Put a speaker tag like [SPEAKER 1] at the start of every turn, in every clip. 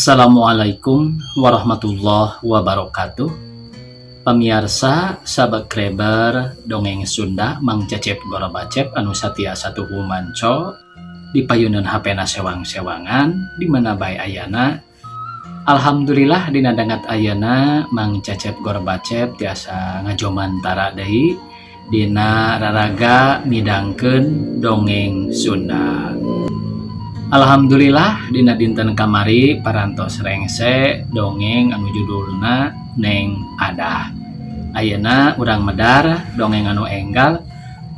[SPEAKER 1] Assalamualaikum warahmatullahi wabarakatuh. Pamiarsa subscriber Dongeng Sunda Mang Cecep Gorobacep anu satia satuhu manco di payunan HP na sewang-sewangan di mana bae ayana. Alhamdulillah, dina dangat ayana Mang Cecep Gorbacep tiasa ngajomantara deui dina raraga midangkeun dongeng Sunda. Alhamdulillah, dina dinten kamari parantos rengse dongeng anu judulna Neng Adah. Ayeuna urang medar dongeng anu enggal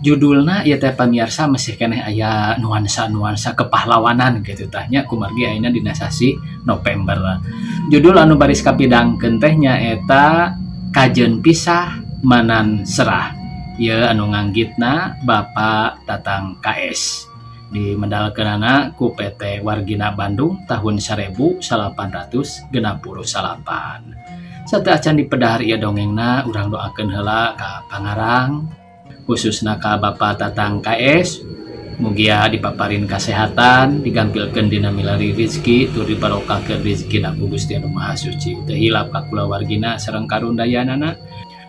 [SPEAKER 1] judulna ieu teh, pamiarsa, masih keneh aya nuansa-nuansa kepahlawanan gitu tah nya, kumargi ayeuna dina sasi November. Judul anu baris kapidangkeun teh nyaeta Kajeun Pisah Manan Serah. Ieu anu nganggitna Bapak Tatang KS, dimedalkeunana ku PT Wargina Bandung tahun 1868. Sateuacan dipedahar ieu dongengna, urang doakeun heula ka pangarang, khususna ka Bapak Tatang KS, mugia dipaparin kesehatan, digampilkeun dina milari rizki, tur dibarokahkeun rizkina ku Gusti Anu Maha Suci. Teu hilap ka kulawargina sareng karundayanana,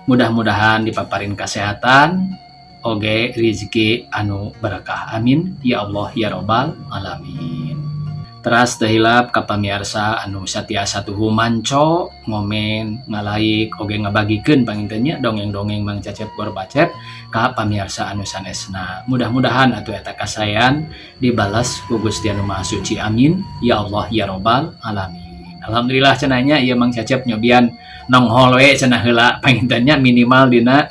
[SPEAKER 1] mudah-mudahan dipaparin kesehatan oge rizki anu berkah. Amin ya Allah ya Robbal alamin. Teras teu hilap ka pamiarsa anu satia satuhu manco, ngomen, ngalaik, oge ngabagikeun panginten nya dongeng-dongeng Mang Cecep Gorbacep ka pamiarsa anu sanesna. Mudah-mudahan atuh eta kasaean dibalas ku Gusti Anu Maha Suci. Amin ya Allah ya Robbal alamin. Alhamdulillah cenah nya, ieu Mang Cecep nyobian nonghol we cenah heula panginten nya, minimal dina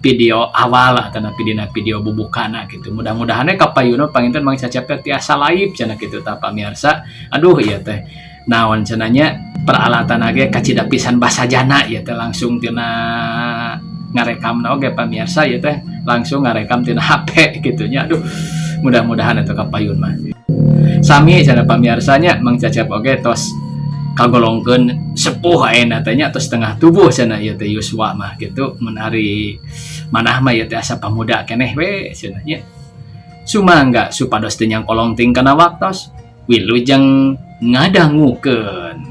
[SPEAKER 1] video awal atau dina video bubukana gitu. Mudah-mudahan kapayuna panginten Mang Cecep teh tiasa live cenah gitu tah, pamiarsa. Aduh, ieu teh naon cenah nya, peralatan ge kacida pisan basajana. Ieu teh langsung tina ngarekamna oge, pamiarsa, ieu teh langsung ngarekam tina HP gitu nya. Aduh, mudah-mudahan itu kapayun mah sami cenah, pamiarsanya. Mang Cecep oge tos kagolongkeun sepuh ayeuna teh nya, tos setengah tubuh cenah ieu teh yuswa mah gitu. Mun ari manah mah ieu teh asa pamuda keneh we cenah nya. Sumangga, supados teu nyangkolong ting kana waktos, wilujeng ngadangukeun.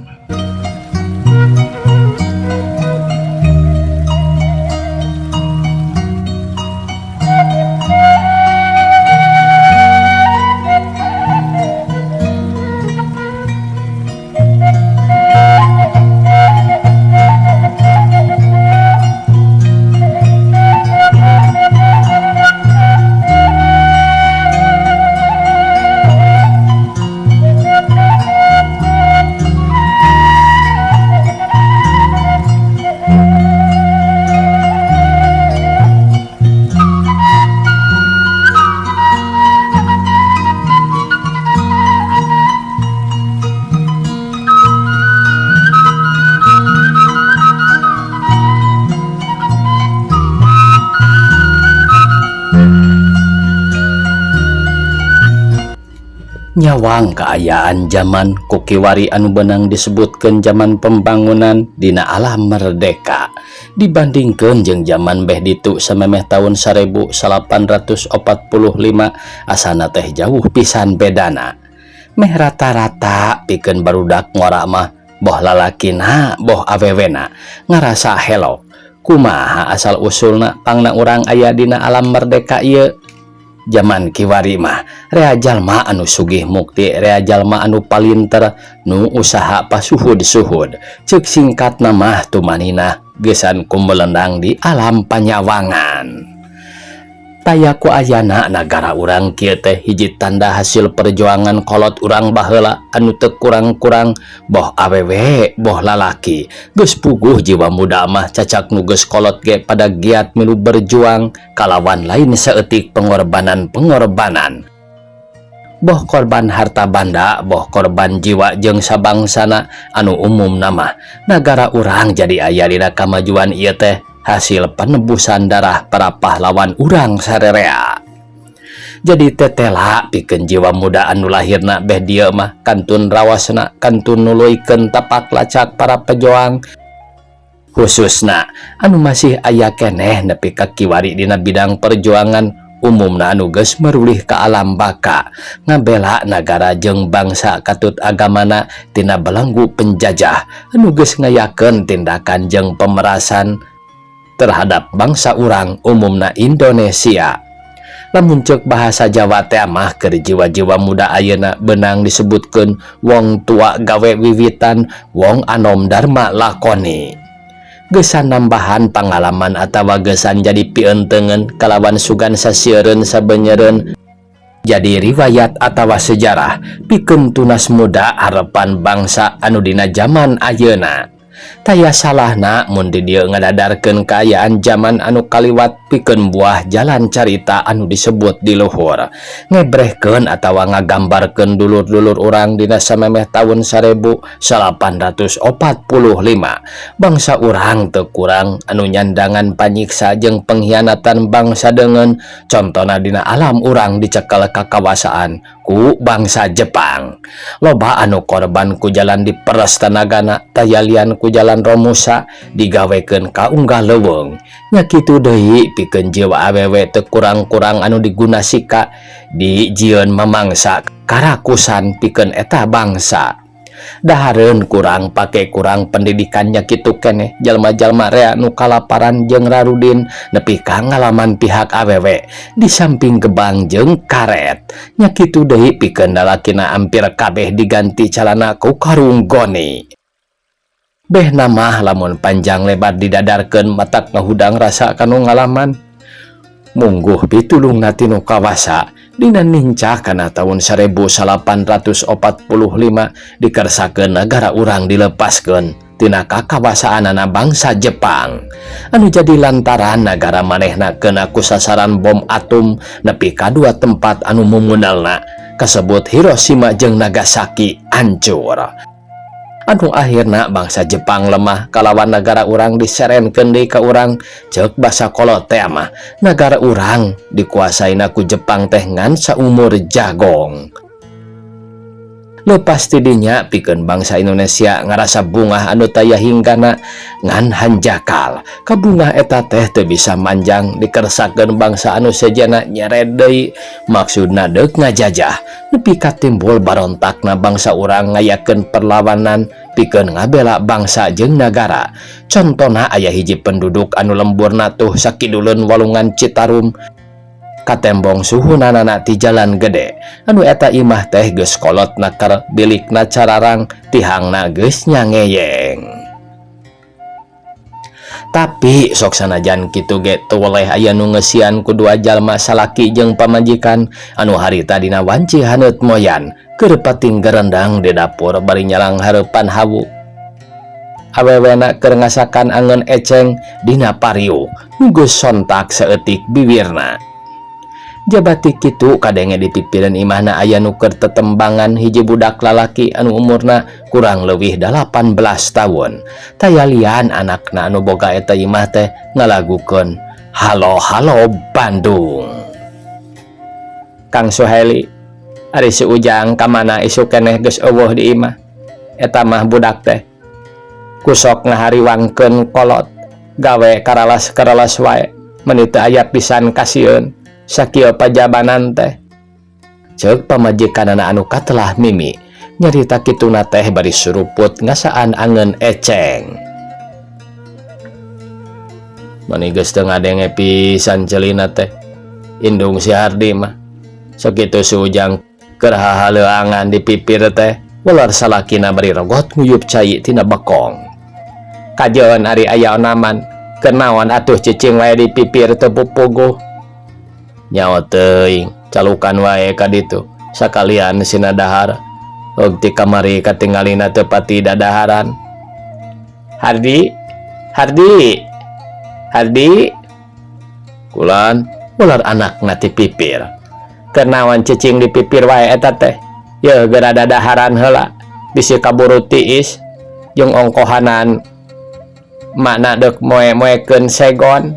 [SPEAKER 1] Nyawang kaayaan zaman ku kiwari anu benang disebutkan zaman pembangunan dina alam merdeka dibandingkan jeung zaman beh ditu samemeh tahun 1845, asana teh jauh pisan bedana. Meh rata-rata pikeun barudak ngora mah, boh lalakina boh awewena, ngarasa helok kumaha asal usulna pangna urang aya dina alam merdeka ieu. Zaman kiwari mah rea jalma anu sugih mukti, rea jalma anu palinter, nu usaha pasuhud-suhud. Cek singkat mah, tumaninah gesan kumelendang di alam panyawangan. Taya ku ayana nagara urang kieu teh hiji tanda hasil perjuangan kolot urang baheula anu teu kurang-kurang, boh awewe boh lalaki geus puguh jiwa muda mah, cacak nu geus kolot ge pada giat milu berjuang kalawan lain saeutik pengorbanan-pengorbanan, boh korban harta banda, boh korban jiwa jeung sabangsana. Anu umum nama nagara urang jadi aya dina kamajuan ieu teh hasil penebusan darah para pahlawan urang sarerea. Jadi tetela pikeun jiwa muda anu lahirna beh dieu mah kantun rawasna, kantun nuluykeun tapak lacak para pejuang, khususna anu masih aya keneh nepi ka kiwari dina bidang perjuangan. Umumna anu geus marulih ka alam baka ngabela nagara jeung bangsa katut agamana tina belenggu penjajah anu geus ngayakeun tindakan jeung pemerasan terhadap bangsa urang, umumna Indonesia. Lamun cek bahasa Jawa teh mah, keur jiwa-jiwa muda ayeuna benang disebutkeun wong tua gawe wiwitan, wong anom dharma lakoni. Gesan nambahan pangalaman atawa gesan jadi pientengen kalawan sugan sasiereun sabenyeureun jadi riwayat atawa sejarah pikeun tunas muda harapan bangsa anu dina zaman ayeuna. Taya salahna mun di dieu ngadadarkeun kaayaan zaman anu kaliwat pikeun buah jalan carita anu disebut di luhur, ngebrehkeun atawa ngagambarkeun dulur-dulur urang dina samemeh tahun 1845. Bangsa urang teu kurang anu nyandangan panyiksa jeung pengkhianatan bangsa deungeun. Contona dina alam urang dicekel kakawasaan ku bangsa Jepang, loba anu korban ku jalan diperes tenagana, taya lian ku jalan romusa digawekeun ka unggah leuweung. Nya kitu deui pikeun jiwa awewe, teu kurang-kurang anu diguna sika dijieun mamangsa karakusan pikeun eta bangsa. Dahareun kurang, pake kurang pendidikannya, kitu keneh jalma-jalma rea nu kalaparan jeung rarudin nepi ka ngalaman pihak awewe di samping gebang jeung karet. Nya kitu deui pikeun lalakina, ampir kabeh diganti calana ku karung goni. Beh nama lamun panjang lebar didadarkeun matak ngahudang rasa kanu ngalaman. Mungguh pitulungna ti Nu Kawasa dina nincak kana tahun 1845 dikersakeun negara urang dilepaskeun tina kakawasaanana bangsa Jepang anu jadi lantaran nagara manehna kena ku sasaran bom atom nepi ka dua tempat anu mumunalna kasebut Hiroshima jeung Nagasaki hancur, anu akhirna bangsa Jepang lemah kalawan negara urang diserenkeun deui ka urang. Ceuk basa kolot teh mah, negara urang dikuasaina ku Jepang teh ngan saumur jagong. Lepas tidinya pikeun bangsa Indonesia ngarasa bungah anu taya hinggana, ngan hanjakal kabungah eta teh teu bisa manjang dikersakeun bangsa anu sejana nyered deui, maksudna deuk ngajajah, nepi ka timbul barontakna bangsa urang ngayakeun perlawanan pikeun ngabela bangsa jeung nagara. Contona aya hiji penduduk anu lemburna tuh sakiduleun walungan Citarum, katembong suhunanana ti jalan gede, anu eta imah teh geus kolot naker, bilikna cararang, tihangna geus nyangeyeng. Tapi sok sanajan kitu ge teu weleh aya nu ngeusian ku dua jalma salaki jeung pamajikan anu harita dina wanci haneut moyan keur pating gerendang di dapur bari nyalang hareupan hawu. Awewena keur ngasakan angeun eceng dina pariuk nu geus sontak saeutik biwirna. Jabati kitu kadenge di pipireun imahna aya nu keur tetembangan, hiji budak lalaki anu umurna kurang leuwih 18 tahun. Taya lian anakna anu boga eta imah teh ngalagukeun "Halo Halo Bandung". "Kang Suheli, ari si Ujang ka mana isuk keneh geus euweuh di imah?" "Eta mah budak teh kusok ngahariwangkeun kolot, gawe karalas-karalas wae, meuni teu aya pisan kasieun sakieu pajabanan teh," ceuk pamajikanana anu katelah Mimi. Nyarita kituna teh bari suruput ngasaan angeun eceng. "Mani geus teu ngadenge pisan celina teh, indung si Hardi mah." "Sakitu si Ujang keur hahaleuangan di pipir teh," welar salakina bari rogot nguyup cai tina bekong. "Kajeun ari aya onaman, keur naon atuh cicing wae di pipir teu pupuguh?" "Nyaho teuing, calukan wae ka ditu sakalian sina dahar. Og ti kamari katingalina teu pati dadaharan." "Hardi, Hardi, Hardi!" "Kulan," ular anakna ti pipir. "Keur naon cicing di pipir wae eta teh? Yeuh, geura dadaharan heula, bisi kaburu tiis jeung ongkohanan makna deuk moe-moekeun segon,"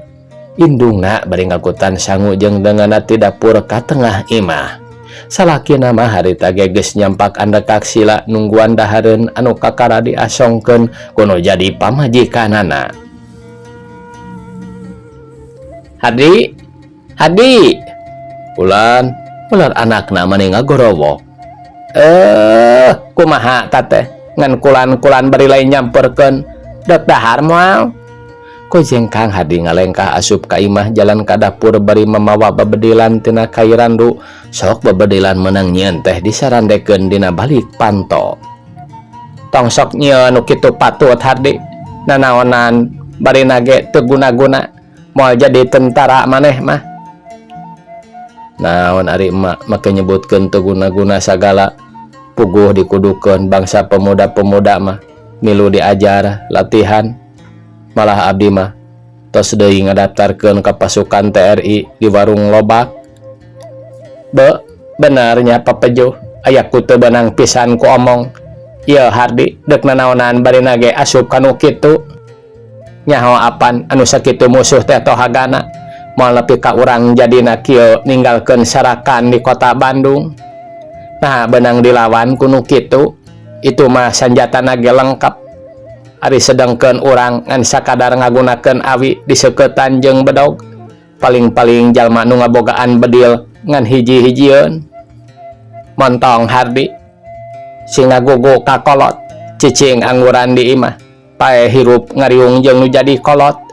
[SPEAKER 1] indungna bari ngagutan sangu jeung deungeunna ti dapur ka tengah imah. Salakina mah harita ge geus nyampak andekak sila nungguan dahareun anu kakara diasongkeun kuno jadi pamajikanana. "Hardi, Hardi!" Kulan, ular anakna mani ngagorowok. Eh, kumaha ta teh? Ngan kulan-kulan bari lain nyamperkeun dek dahar moal. Kojeng Kang Hardi ngalengkah asup ka imah jalan ka dapur bari mamawa bebedilan tina kai randu. Sok bebedilan meunang nyieun teh disarandekeun dina balik panto. Tong sok nyieun nu kitu patut Hardi. Nanaonan bari nage teu guna-guna moal jadi tentara maneh mah. Naon ari emak make nyebutkeun teu guna-guna sagala. Puguh dikudukeun bangsa pemuda-pemuda mah milu diajar latihan. Malah abdi mah tos deui ngadaftarkeun ka pasukan TRI di warung lobak. Be, benernya papejuh aya ku teu beunang pisan ku omong. Ieu Hardi deuk nanaonan bari nage asup ka nu kitu. Nyaho apan anu sakitu musuh teh tohagana. Moal nepi ka urang jadina kieu ninggalkeun sarakan di kota Bandung. Nah, beunang dilawan ku nu kitu, itu mah sanjatana ge lengkap. Ari sedengkeun urang ngan sakadar ngagunakeun awi diseukeutan jeung bedog. Paling-paling jalma nu ngabogaan bedil ngan hiji-hijieun. Montong Hardi sing ngagugu ka kolot, cicing angguran di imah, paeh hirup ngariung jeung nu jadi kolot.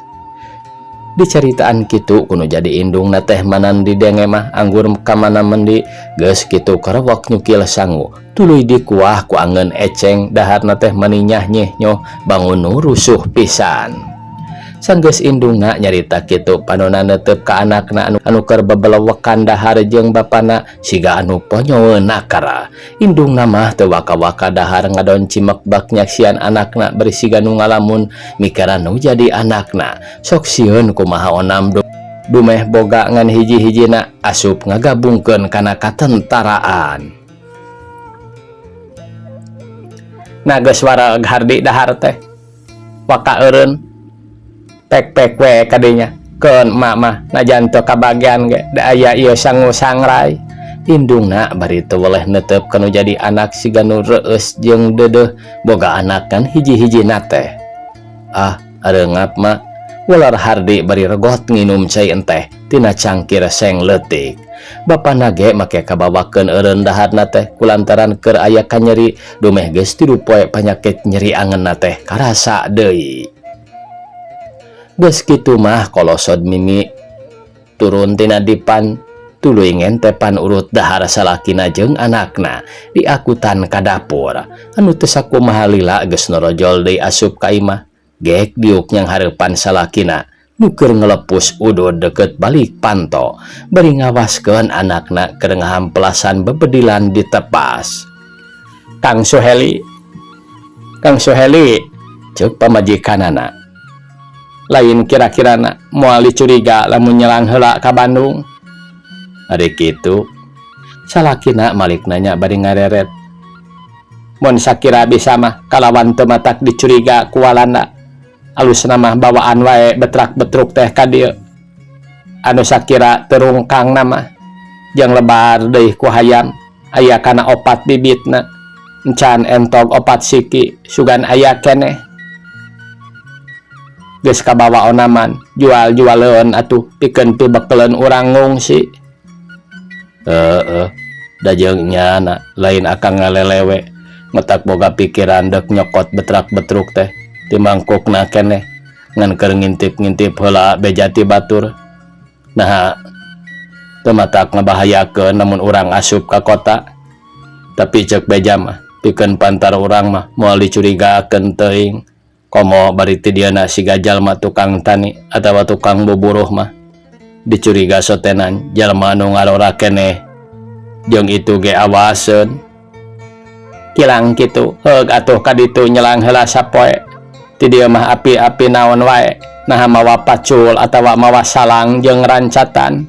[SPEAKER 1] Dicaritaan kitu ku nu jadi indungna teh manan didenge mah anggur kamana mendi geus kitu karewok nyukil sangu tuluy dikuah ku angeun eceng daharna teh mani nyah nyeh nyoh bangun nu rusuh pisan. Sanggeus indungna nyarita kitu panona neuteup ka anakna anu keur bebelewekan dahar jeung bapana siga anu ponyoeun nakara. Indungna mah teu waka-waka dahar ngadon cimek bak nyaksian anakna bari siga nu ngalamun mikiran nu jadi anakna. Sok sieun kumaha onam dumeh boga ngan hiji-hijina asup ngagabungkeun kana katentaraan. Nah geus wareg Hardi dahar teh waka eureun pek-pek we kadinya keun emak mah najan teu kabagian ge da aya ieu sangu sangrai. Indungna bari teu weleh neuteup kanu jadi anak siga nu reueus jeung deudeuh boga anak kan hiji-hijina teh. Ah, areungap mak. Welar Hardi bari regot nginum cai enteh tina cangkir seng leutik. Bapana ge make kabawakeun eureun daharna teh kulantaran keur aya kanyeri dumeh geus tilu poe panyakit nyeri angeunna teh karasa deui. Geus kitu mah kolosod Mimi turun tina dipan tuluy ngentepan urut dahar salakina jeung anakna diakutan ka dapur. Anu teu sakumaha lila geus norojol deui asup ka imah. Gek diuk nyang hareupan salakina nu keur ngelepus udud deukeut balik panto bari ngawaskeun anakna keur ngahampelasan bebedilan ditepas. Kang Suheli, Kang Suheli, ceuk pamajikanana. Lain kira-kirana moal dicuriga lamun nyelang heula ka Bandung. Ari kitu salakina malik nanya bari ngareret. Mun sakira bisa mah kalawan teu matak dicuriga ku Walanda. Alusna mah bawaan wae betrak-betruk teh ka dieu. Anu sakira teu rungkangna mah jeung lebar deui ku hayam aya kana opat bibitna. Encan entog opat siki sugan aya keneh. Geus kabawa onaman jual-jualeun atuh pikeun pibekeleun urang ngungsi. Heeh, da jeung nyana lain akang ngalelewe metak boga pikiran dek nyokot betrak-betruk teh ti mangkukna keneh ngan keur ngintip-ngintip heula beja ti batur. Naha teu matak ngabahayakeun lamun urang asup ka kota. Tapi ceuk beja mah pikeun pantar urang mah moal dicurigakeun teuing. Komo bari ti dieuna siga jalma tukang tani atawa tukang buburuh mah dicuriga sotenan jalma anu ngalora keneh jeung itu ge awaseun. Kilang kitu heug atuh ka ditu nyelang heula sapoe. Ti dieu mah api-api naon wae naha mawa pacul atawa mawa salang jeung rancatan.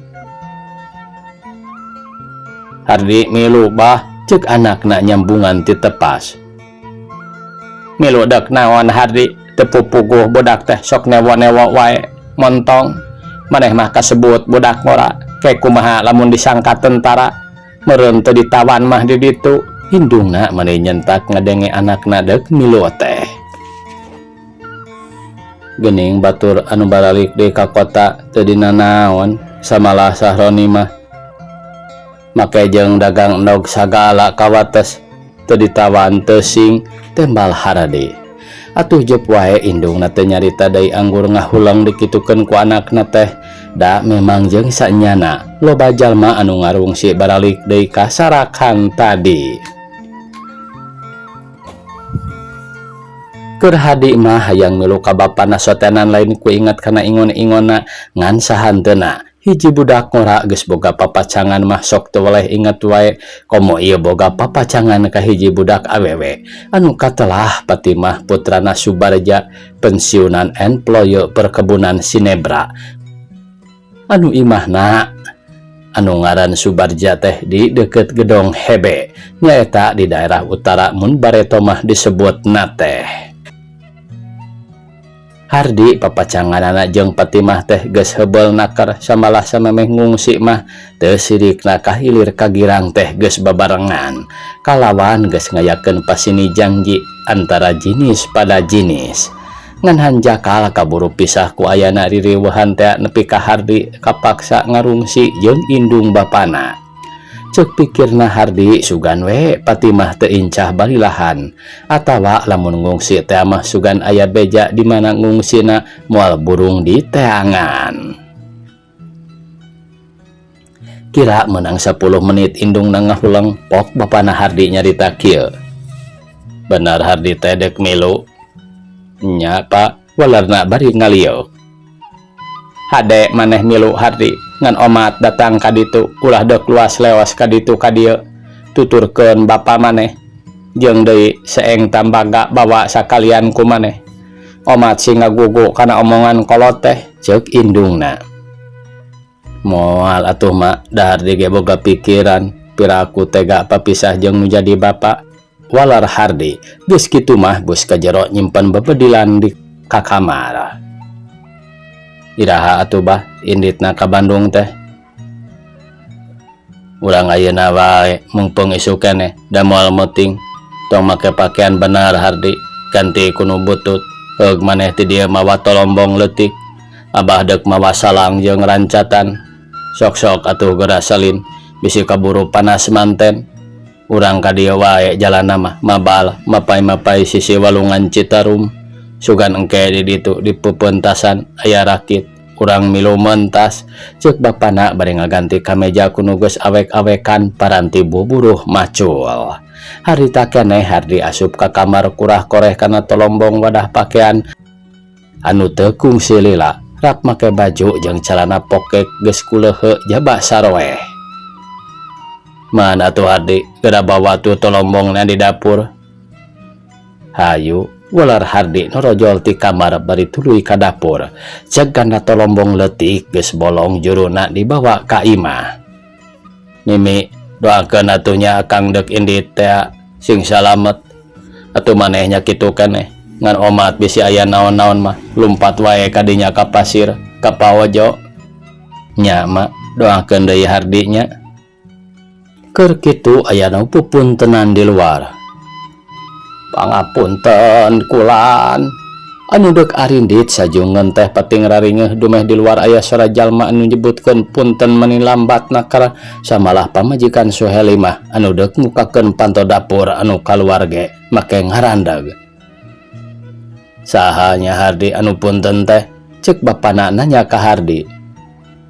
[SPEAKER 1] Hardi milu bah ceuk anakna nyambungan ti tepas. Milu dek naon Hardi teu pupuguh budak teh sok newo-newo wae montong. Maneh mah kasebut budak ngora ke kumaha lamun disangka tentara meureun teu ditawan mah di ditu. Indungna mani nyentak ngadenge anakna deuk milu teh. Geuning batur anu baralik deui ka kota teu dina naon samalah Sahroni mah. Make jeung dagang endog sagala kawates teu ditawan teu sing tembal Hardi. Atuh jep wae indungna teu nyarita deui anggur ngahuleng dikitukeun ku anakna teh. Da memang jeung sanyana loba jalma anu ngarungsi baralik deui ka sarakan tadi. Keur Hadi mah hayang milu ka bapana sotenan lain ku ingat kana ingon-ingonna ngan sahanteuna. Hiji budak ngora geus boga papacangan mah sok teu weleh inget wae komo ieu boga papacangan ka hiji budak awewe anu katelah Fatimah putrana Subarja pensiunan employe perkebunan Sinebra anu imahna anu ngaran Subarja teh di deket Gedong Hebe nyaeta di daerah utara mun bareto mah disebutna teh. Hardi papacanganana jeung Fatimah teh geus heubeul naker samalah samemeh ngungsi mah teu sirikna ka hilir ka girang teh geus babarengan kalawan geus ngayakeun pasini janji antara jinis pada jinis ngan hanjakal kaburu pisah ku ayana ririweuhan teh nepi ka Hardi kapaksa ngarungsi jeung indung bapana. Ceuk pikirna Hardi sugan we Fatimah teu incah balilahan atawa lamun ngungsi teh mah sugan aya beja di mana ngungsina moal burung di teangan. Kira menang 10 menit indungna ngahuleng pok bapana Hardi nyarita kieu. Benar Hardi teh dek milu. Nya Pak, walerna bari ngalieu. Hade maneh milu Hardi ngan omat datang ka ditu ulah deuk luas lewas ka ditu ka dieu tuturkeun bapa maneh jeung deui seeng tambaga bawa sakalian ku maneh omat sing ngagugu kana omongan kolot teh ceuk indungna. Moal atuh mak dahar ge boga pikiran piraku tega papisah jeung nu jadi bapa walar Hardi geus kitu mah bus ka jero nyimpen bebedilan di ka kamar. Iraha atuh bah inditna ka Bandung teh. Urang ayeuna wae mungpeung isuk keneh da moal meuting. Tong make pakaian bener Hardi, ganti ku nu butut. Heug maneh ti dieu mawa tolombong leutik. Abah deuk mawa salang jeung rancatan. Sok-sok atuh geura salin bisi kaburu panas manten. Urang ka dieu wae jalanna mah mabal mapai-mapai sisi walungan Citarum. Sugan engke di ditu di pepentasan aya rakit urang milu mentas ceuk bapana bari ngaganti kameja ku nu geus awek-awekan paranti buburuh macul. Harita keneh Hardi asup ka kamar kurah koreh kana tolombong wadah pakaian anu teu kungsi lila rak make baju jeung calana pokek geus kuleuheu jaba saroeh. Mana atuh Hardi geura bawa tuh tolombongna di dapur. Hayu walar Hardi norojol ti kamar bari tuluy ka dapur. Ceuk ganda tolombong leutik geus bolong juruna dibawa ka imah. Mimi doakeun atuh nya akang deuk indit teh sing salamet. Atuh manehnya kitu keneh ngan omat bisi aya naon-naon mah lumpat wae ka dinya ka pasir ka paojo. Nya mak doakeun deui Hardi nya. Keur kitu aya nu pupuntenan di luar. Pangapunten kulan anu deuk arindit sajungeun teh pating raringeuh dumeh di luar aya sora jalma anu nyebutkeun punten meni lambat nakar samalah pamajikan Suheli mah anu deuk mukakeun panto dapur anu kaluar ge make ngarandag. Saha nya Hardi anu punten teh ceuk bapana nanya ka Hardi.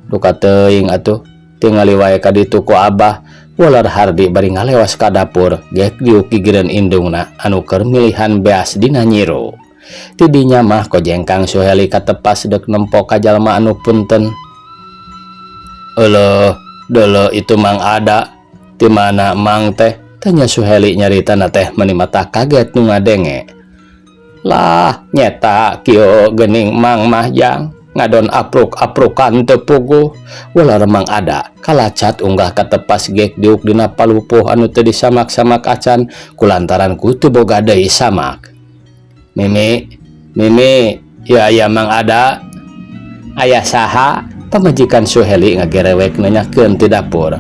[SPEAKER 1] Duka teuing atuh tingali wae ka ditu ku abah. Walar Hardi bari ngalewas ka dapur gek diuk gigireun indungna anu keur milihan beas dina nyiru. Ti dinya mah kojengkang Suheli katepas deuk nempo ka jalma anu punten. Euleuh, deuleu itu mang ada. Ti mana mang teh? Tanya Suheli nyaritana teh meni mata kaget nu ngadenge. Lah, nyeta kieu geuning mang mah jang. Ngadon apruk-aprukan teu puguh. Walar mang ada kalacat unggah katepas gek diuk dina palupuh anu teu disamak-samak acan kulantaran ku teu boga deui samak. Mimi, Mimi, ya aya mang ada. Aya saha? Pamajikan Suheli ngagerewek nanyakeun ti dapur.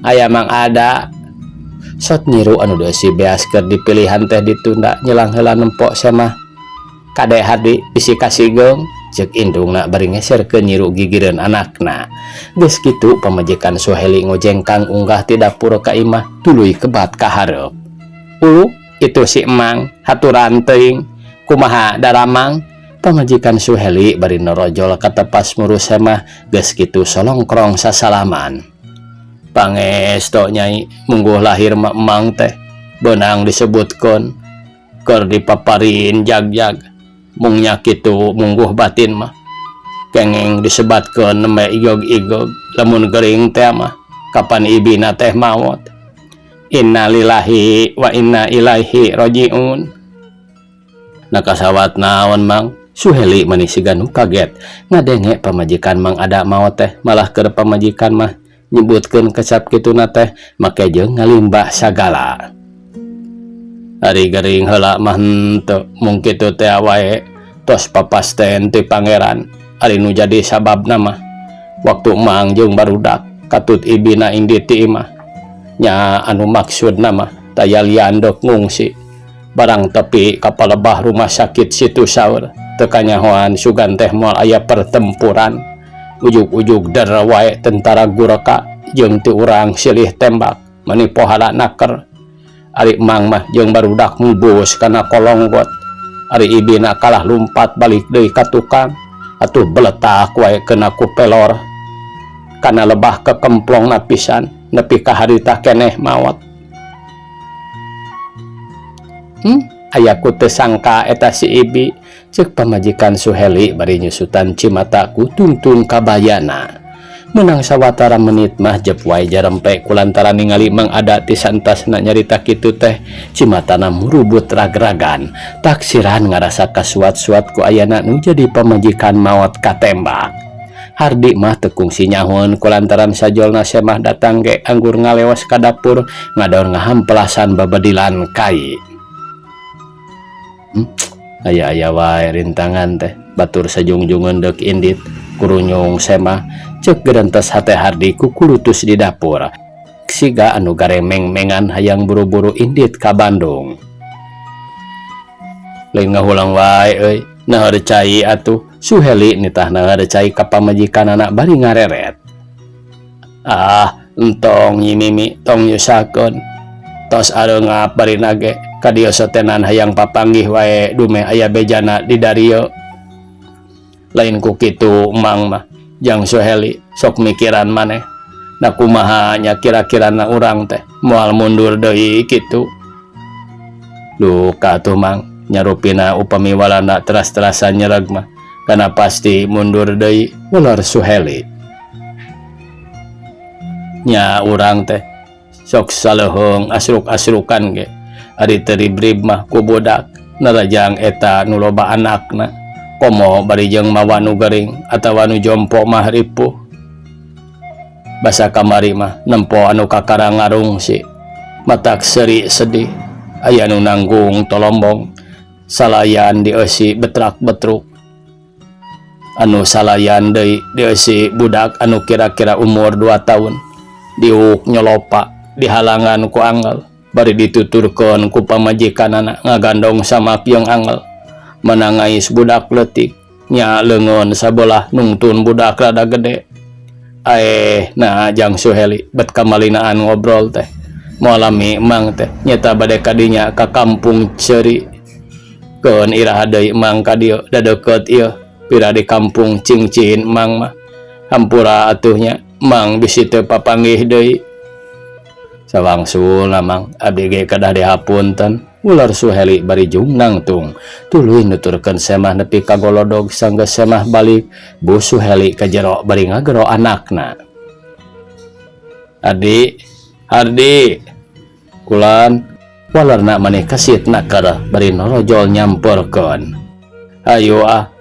[SPEAKER 1] Aya mang ada. Sot nyiru anu deusi beas keur dipilihan teh ditunda nyelang heula nempok semah. Kade Hardi bisi kasigeung. Cek indungna bari ngeserkeun nyiru gigireun anakna. Geus kitu pamajikan Suheli ngojengkang unggah ti dapur ka imah, tuluy kebat ka hareup. Ulu itu si Emang, haturan teuing. Kumaha daramang? Pamajikan Suheli bari norojol ka tepas muru semah, geus kitu solongkrong sasalaman. Pangesto, Nyai, mungguh lahir mah Emang teh beunang disebutkeun, keur dipaparin jag-jag. Mung nya kitu, mungguh batin mah kenging disebatkeun nembe igog-igog. Lamun gering teh mah kapan ibina teh maot. Innalillahi wa inna ilaihi rojiun. Nakasawat naon, Mang? Suheli mani siga nu kaget ngadenge pamajikan Mang Ada maot teh. Malah keur pamajikan mah nyebutkeun kecap kituna teh make jeung ngalimbah sagala. Ari gering heula mah henteu, mung kitu teh wae tos papasten ti Pangeran. Ari nu jadi sababna mah waktu Mang jeung barudak katut ibina indit ti imah nya. Anu maksudna mah taya lian, dok ngungsi. Barang tepi ka palebah rumah sakit Situ Saur, teu kanyahoan sugan teh moal aya pertempuran. Ujug-ujug der wae tentara Gurka jeung ti urang silih tembak, mani pohala naker. Ari Mang mah jeung barudak mubus kana kolong got, ari ibina kalah lumpat balik deui ka tukang. Atuh beletak wae kena ku pelor kana lebah, kekemplong pisan nepi ka harita keneh maot. Aya ku teu sangka eta si Ibi, cek pamajikan Suheli bari nyusutan cimata ku tungtung kabayana. Menang sawatara menit mah jep wae jarempe kulantaran ningali Mang Ada ti saentasna nyarita kitu teh cimatana murubut rag-ragan, taksiran ngarasa kasuat-suat ku ayana nu jadi pamajikan maot katembak. Hardi mah teu kungsi nyahoeun kulantaran sajolna semah datang ge anggur ngalewas ka dapur ngadon ngahampelasan babedilan kai. Aya-aya wae rintangan teh, batur sajungjungeun deuk indit kurunyung semah, cek gerentes hate Hardi kukulutus di dapur siga anu garemeng-mengan hayang buru-buru indit ka Bandung. Lain ngahulang wae euy, naheur cai atuh? Suheli nitah naheur cai ka pamajikanana bari ngareret. Ah, entong, Nyi Mimi, tong nyusahkeun. Tos areungap bari nage ka dieu sotenan hayang papanggih wae dumeh aya bejana di darieu. Lain ku kitu Mang mah, Jang Suheli, sok mikiran maneh na kumaha nya kira-kira na urang teh moal mundur deui kitu? Duka tuh, Mang, nyarupina upami Walanda teras-terasan nyereg mah kana pasti mundur deui, ular Suheli. Nya urang teh sok saleuheung asruk-asrukan ge ari teu ribrib mah ku budak, narajang eta nu loba anakna, komo bari jeung mawa nu gering atawa nu jompo mah ripuh. Basa kamari mah nempo anu kakara ngarungsi matak seuri sedih. Aya nu nanggung tolombong salayan dieusi betrak-betruk, anu salayan deui dieusi budak anu kira-kira umur 2 tahun, diuk nyolopa dihalangan ku angel bari dituturkeun ku pamajikanana ngagandong samak jeung angel menangais budak leutik nya leungeun sabelah nungtun budak rada gede. Aeh, nah, Jang Suheli, bet kamalinaan ngobrol teh. Moal lami Emang teh nyata bade kadinya ka Kampung Ceri. Keun iraha deui Emang ka dieu, da deukeut ieu pira di Kampung Cingcin Emang mah. Hampura atuh nya, Mang, bisi teu papanggih deui. Sawangsul, Mang, abdi ge kedah dihapunten, ular Suheli bari jung nangtung tuluy nuturkeun semah nepi ka golodog. Sanggeus semah balik, Bu Suheli ka jero bari ngagero anakna. Adi, Ardi, kulan, walerna maneh kesit naker bari norojol nyamperkeun. Ayo ah,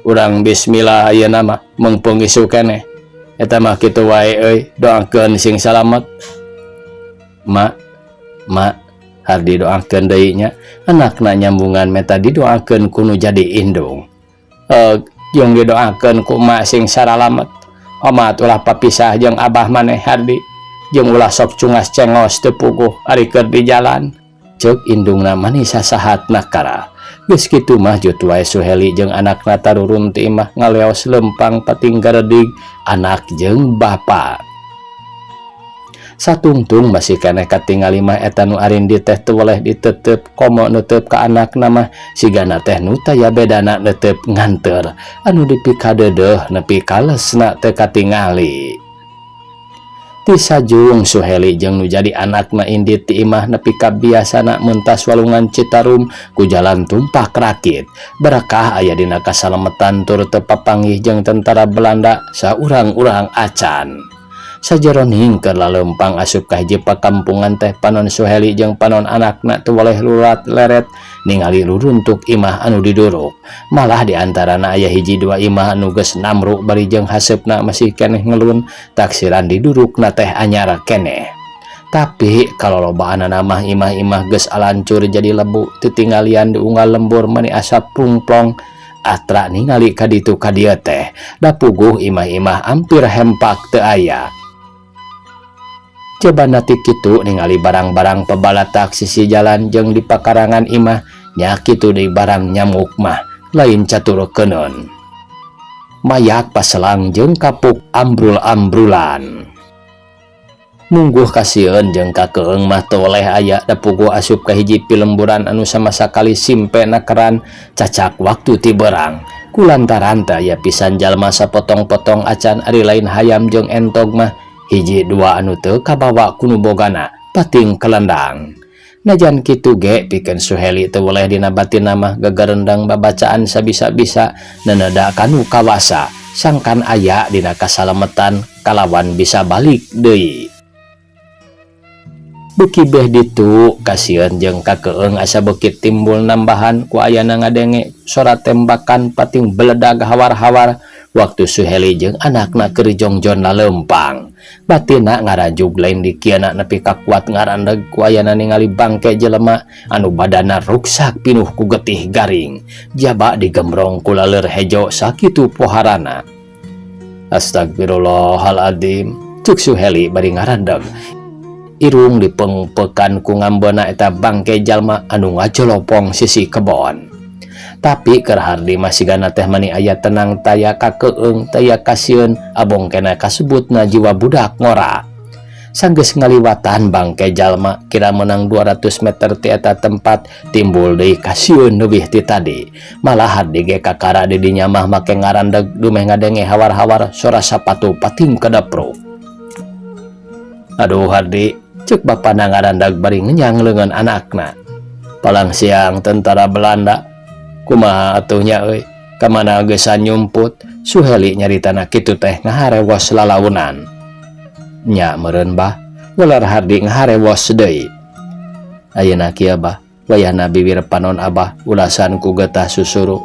[SPEAKER 1] urang bismillah ayeuna mah, mumpung isuk keneh. Eta mah kitu wae euy, doakeun sing salamet. Ma, Ma, Hardi doakeun deui nya, anakna nyambungan meta didoakeun ku nu jadi indung. Eh, jeung didoakeun ku emak sing saralamet. Omat ulah papisah jeung abah maneh, Hardi. Jeung ulah sok cungas cengos teu puguh ari keur di jalan. Ceuk indungna manis sasahat nakara. Geus kitu mah jut wae Suheli jeung anakna tarurun ti imah ngaleos lempang pating garedig anak jeung bapa. Satungtung masih keneh katingali mah eta nu arindi teh teu weleh ditetep komo netep ka anakna mah sigana teh nu taya bedana netep nganteur anu dipikadeudeuh nepi ka lesna teu katingali. Ti sajung Suheli jeung nu jadi anakna indit ti imah nepi ka biasana mentas walungan Citarum ku jalan tumpak rakit. Berakah aya dina kasalametan tur teu papanggih jeung tentara Belanda saurang-urang acan. Sajeroning keur laleumpang asup ka hiji pakampungan teh panon Suheli jeung panon anakna teu weleh lurat leret ningali ruruntuk imah anu diduruk. Malah di antarana aya hiji dua imah anu geus namruk bari jeung haseupna masih keneh ngelun taksiran didurukna teh anyar keneh. Tapi kalolobaanana mah imah-imah geus alancur jadi lebu titinggalian di unggal lembur mani asap plungplong atra ningali ka ditu ka dieu teh da puguh imah-imah ampir hempak teu aya. Coba ti kitu ningali barang-barang pebalatak sisi jalan jeung di pakarangan imah nya kitu deui barang nyamuk mah lain catur keuneun. Mayak paselang jeung kapuk ambrul-ambrulan. Mungguh kasieun jeung kakeung mah teu weleh aya da puguh asup ka hiji pilemburan anu sama sakali simpe nakeran cacak waktu ti beurang. Kulantaran teu aya pisan jalma sapotong-potong acan ari lain hayam jeung entog mah hiji dua anu teu kabawa ku nu bogana pating kelendang. Najan kitu ge pikeun Suheli teu weleh dina batinna mah gagarendang babacaan sabisa-bisa neneda kanu kawasa sangkan aya dina kasalametan kalawan bisa balik deui. Beuki beh ditu kasieun jeung kakeung asa beuki timbul nambahan ku ayana ngadenge sora tembakan pating beledag hawar-hawar waktu Suheli jeung anakna keur jongjon laleumpang. Batinna ngarajug lain dikiana nepi ka kuat ngarandeg ku ayana ningali bangke jelema anu badana ruksak pinuh ku getih garing jaba digembrong ku laleur hejo sakitu poharana. Astagfirullahaladzim, cuk Suheli bari ngarandeg. Irung dipengpekan ku ngambena eta bangke jalma anu ngajolopong sisi kebon. Tapi keur Hardi mah sigana teh mani aya tenang taya kakeung taya kasieun abong kena kasebutna jiwa budak ngora. Sanggeus ngaliwatan bangke jalma kira menang 200 meter ti eta tempat timbul deui kasieun leuwih ti tadi. Malah Hardi ge kakara di dinya mah make ngarandeg dumeh ngadenge hawar-hawar sora sapatu pating kedepruk. Aduh Hardi, cek bapana ngarandag bari ngenyang leungeun anakna. Palang siang tentara Belanda kumaha atuh nya euy, kamana geusan nyumput. Suheli nyaritana kitu teh ngaharewos lalaunan. Nya meureun bah, welar Hardi ngaharewos deui. Ayeuna kieu bah, wayahna bibir panon abah ulasan ku getah susuru.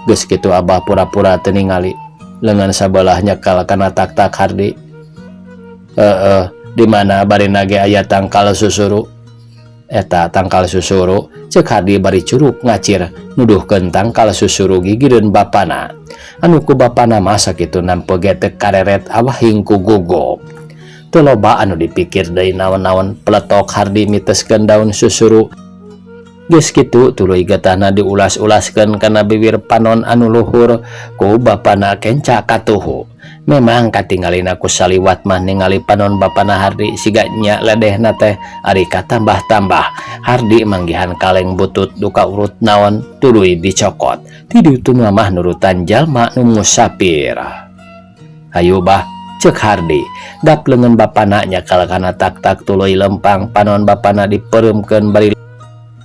[SPEAKER 1] Geus kitu abah pura-pura teu ningali, leungeun sabelah nyekal kana tak-tak Hardi. Heeh, di mana barina ge aya tangkal susuru? Eta tangkal susuru, cek Hardi bari curuk ngacir nuduhkeun tangkal susuru gigireun bapana. Anu ku bapana mah sakitu nampe ge teu kareret awahing ku gugup. Teu loba anu dipikir deui naon-naon peletok Hardi miteskeun daun susuru. Geus kitu tuluy getahna diulas-ulaskeun kana bibir panon anu luhur ku bapana kenca katuhu. Memang katingalina ku saliwat mah ningali panon bapana Hardi siga nya ledehna teh ari katambah-tambah. Hardi manggihan kaleng butut duka urut naon tuluy dicokot. Ti ditu mah nurutan jalma nu musafir. Hayu bah, cek Hardi. Dap leungeun bapana nyakal kana tak-tak tuluy lempang panon bapana dipereumkeun bari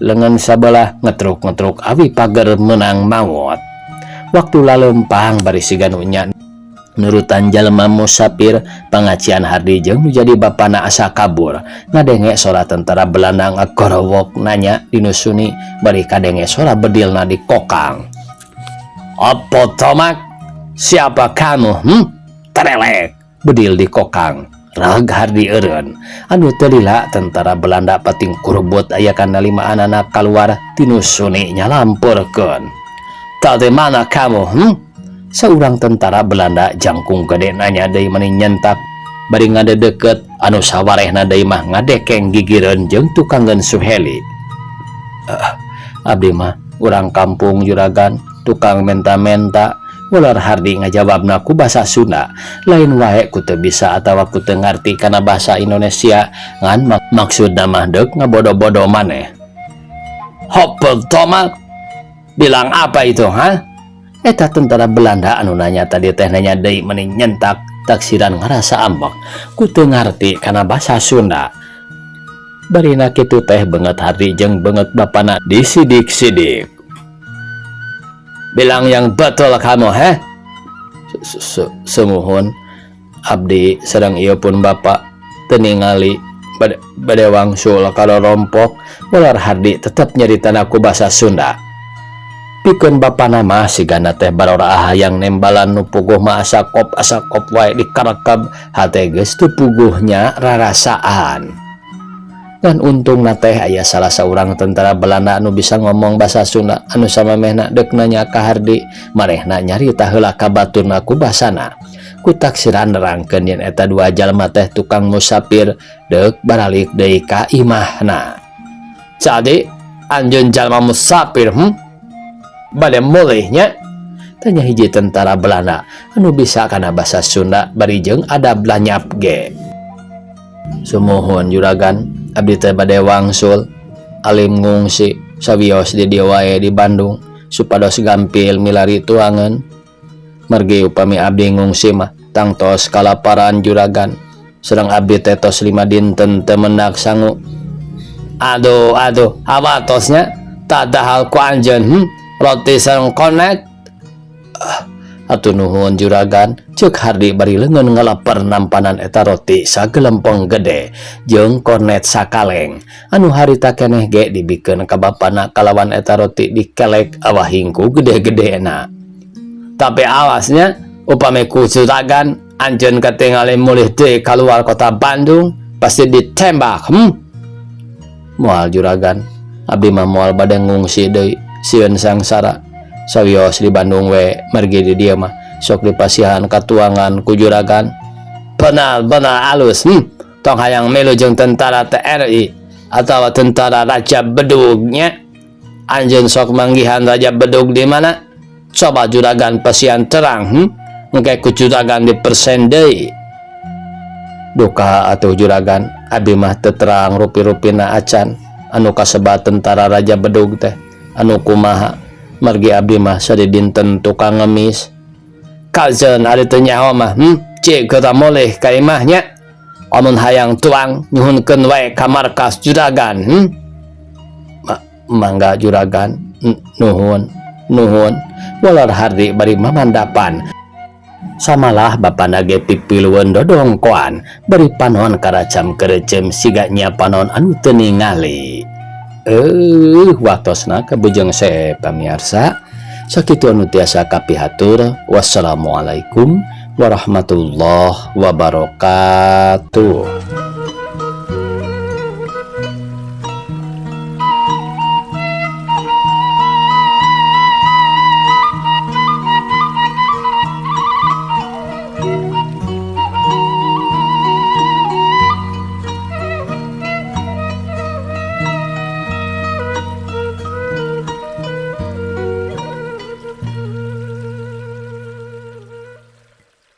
[SPEAKER 1] leungeun sabelah ngetruk-ngetruk awi pager meunang maot. Waktu lalempang bari siga nu nya nurutan jalma musafir pangacian Hardi jeung nu jadi bapana asa kabur. Ngadenge sora tentara Belanda ngagorowok nanya dinusuni bari kadenge sora bedilna di kokang. Apa tomak? Siapa kamu? Terelek. Bedil di kokang. Rag Hardi eureun. Anu teu lila tentara Belanda pating kurebut aya kana lima anak kaluar tinusuni nyalampeurkeun. Tadi mana kamu? Saurang tentara Belanda jangkung gede nanya deui mani nyentak bari ngadedeket anu sawarehna deui mah ngadekeng gigireun jeung tukangeun Suheli. Abdi mah Urang kampung juragan, tukang menta-menta. Ular Hardi ngajawabna ku basa Sunda. Lain wae ku teu bisa atawa ku teu ngarti kana bahasa Indonesia, ngan maksudna mah deuk ngabodo-bodo maneh. Hopel tomak bilang apa itu, ha? Eta tentara Belanda anu nanya tadi teh nanya deui meni nyentak taksiran ngarasa ambek ku teu ngarti kana basa Sunda. Barina kitu teh beungeut Hardi jeung beungeut bapana disidik-sidik. Bilang yang betul kamu, heh. Sumuhun, abdi sareng ieu pun bapak teu ningali bade wangsul ka rorompok. Ular Hardi tetep nyaritana ku basa Sunda. Pikeun bapana mah sigana teh barora hayang nembalan nu puguh mah asa kop asa kop wae dikarekeb hate geus teu puguhnya rarasaan. Dan untungna teh aya salah saurang tentara Belanda anu bisa ngomong basa Sunda anu samemehna deuk nanya ka Hardi manehna nyarita heula ka baturna ku basana. Ku taksiran nerangkeun yen eta dua jalma teh tukang musafir deuk baralik deui ka imahna. Jadi anjeun jalma musafir, Bade mulih nya? Tanya hiji tentara Belanda anu bisa kana basa Sunda bari jeung adab lanyap ge. Sumuhun juragan, abdi teh bade wangsul alim ngungsi sawios di dieu wae di Bandung supados gampil milari tuangan. Margi upami abdi ngungsi mah tangtos kalaparan juragan. Sareng abdi teh tos 5 dinten teu mendak sangu. Aduh aduh, hawatos nya tadahal ku anjeun, Roti sareng kornet. Ah, atuh nuhun juragan, ceuk Hardi bari leungeun ngaleper nampanan eta roti sagelempong gede jeung kornet sakaleng anu harita keneh ge dibikeun ka bapana kalawan eta roti dikelek awahing ku gede-gedena. Tapi awasnya upami ku juragan anjeun katingali mulih deui kaluar kota Bandung pasti ditembak, Moal juragan, abdi mah moal bade ngungsi deui sieun sangsara. Sawios di Bandung we margi di dieu mah sok dipasihan katuangan ku juragan. Benar benar alus, Tong hayang milu jeung tentara TRI atau tentara Raja Bedugnya. Anjeun sok manggihan Raja Bedug di mana? Coba juragan pasihan terang, Engke ku juragan dipersen deui. Duka atuh juragan, abdi mah teu terang rupi-rupina acan anu kasebat tentara Raja Bedug teh anu kumaha. Margi abdi mah sadidinten tukang ngemis. Kajen ari teu nyaho mah, Cik geura mulih ka imah nya. Amun hayang tuang nyuhunkeun wae ka markas juragan, Mangga juragan, nuhun, nuhun. Walar Hardi bari mamandapan. Samalah bapana ge pipilueun dodongkoan bari panon karacam kerecem siga nya panon anu teu ningali. Waktosna kabujeng se pamiarsa. Sakitu anu tiasa kapihatur. Wassalamualaikum warahmatullahi wabarakatuh.